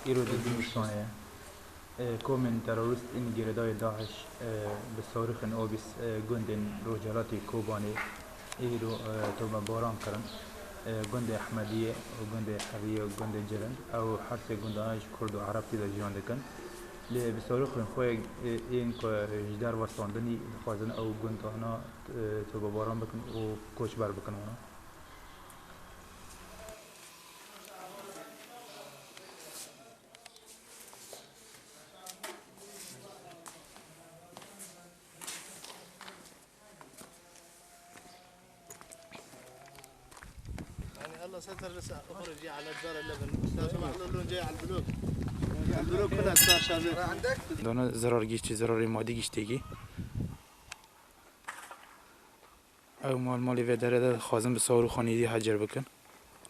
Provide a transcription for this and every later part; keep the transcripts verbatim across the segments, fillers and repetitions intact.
Îro di Dînîstanê ye. E, komên terorîst ên girêdayî DAIŞ, e, bi sarûxên obîs, e, gundên rojhilatê Kobanê îro, e, tomebaran kirin. E, gundê Ehmediyê û gundê Heriyê û gundê Cilind, ew her sê gundana ji Kurd û Ereb tê de jiyan dikin. Lê bi sarûxên xwe, e, ên ku ji derve standinî dixwazin ew gundana, e, tomebaran bikin û koçber bikin wana. يعني الله ستر، لسه اخرج على الدار اللبن، بس لو سمحت له جاي على البلوك. البلوك كلها صار شغال. Dana zerar gihîştî, zerarê madî gihîştêkî. Ew mal malê vê derê de dixwazin bi sawir û xanîdî hecer bikin.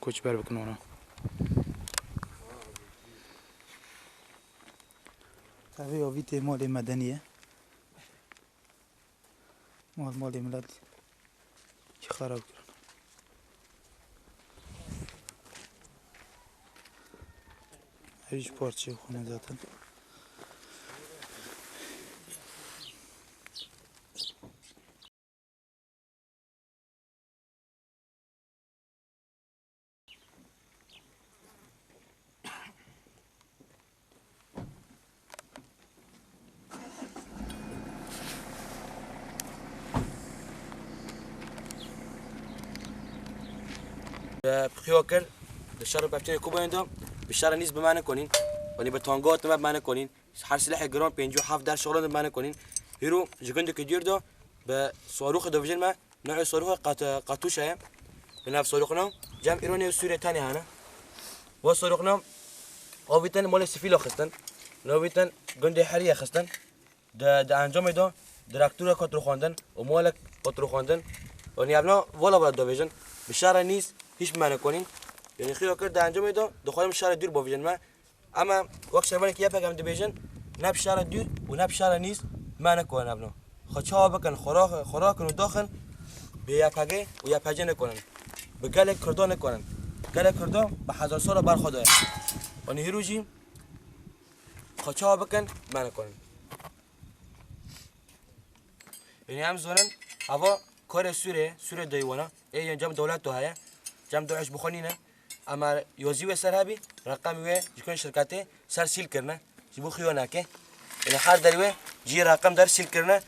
Koçber bikin wana. Ev ê avîtê malê medenî ye. Mal malê milet jî xerab kirin. Ev jî parçeyê xwe ne zaten. Bi xiyo kir, di şer û pevçeyê Kobanê de, bi şerê nîz bi me nekonîn. Wanî bi tango hatine me, bi me nekonîn. Her silahê giran pêncî û heft der şixulin bi me nekonîn. Hîro ji gundekî dûr de bi sarûxê dibêjin me. Navê sarûxê qat-, Katûşa ye. Bi nav sarûxina cem îro nê Sûriyê tenê hene. Wa sarûxina avîtin malê sivîla xistin. Navîtin gundê Heriyê xistin. Di, di encamê de direktorek hat rûxandin û malek hat rûxandin. Yanî evna vala vala dibêjin. Bi şerê nîz hîç bi me nekonîn. Yanî xiyo kir di encamê de dixwazin bi şerê dûr bavêjin me. Ema wek şervanekî YPG em dibêjin, ne bi şerê dûr û ne bi şerê nîz me nekonin evna. Xwe çawa bikin, xwe ra-, xwe rakin û daxin bi YPG û YPC nekonin. Bi gelê Kurda nekonin. Gelê Kurda bi hezar sala ber xwe de ye. Yanî hîro jî xwe çawa bikin, me nekonin. Yanî em zonin, hava karê Sûrê, Sûrê deywana, ê yan cem dewlet do heye, cem DAIŞ bi xwe nîne. Ema yazî wê ser hebî, reqem wê ji kon şirketê ser sîl kirine, ji bo xiyo neke. Yanî her der wê cî reqem der sîl kirine,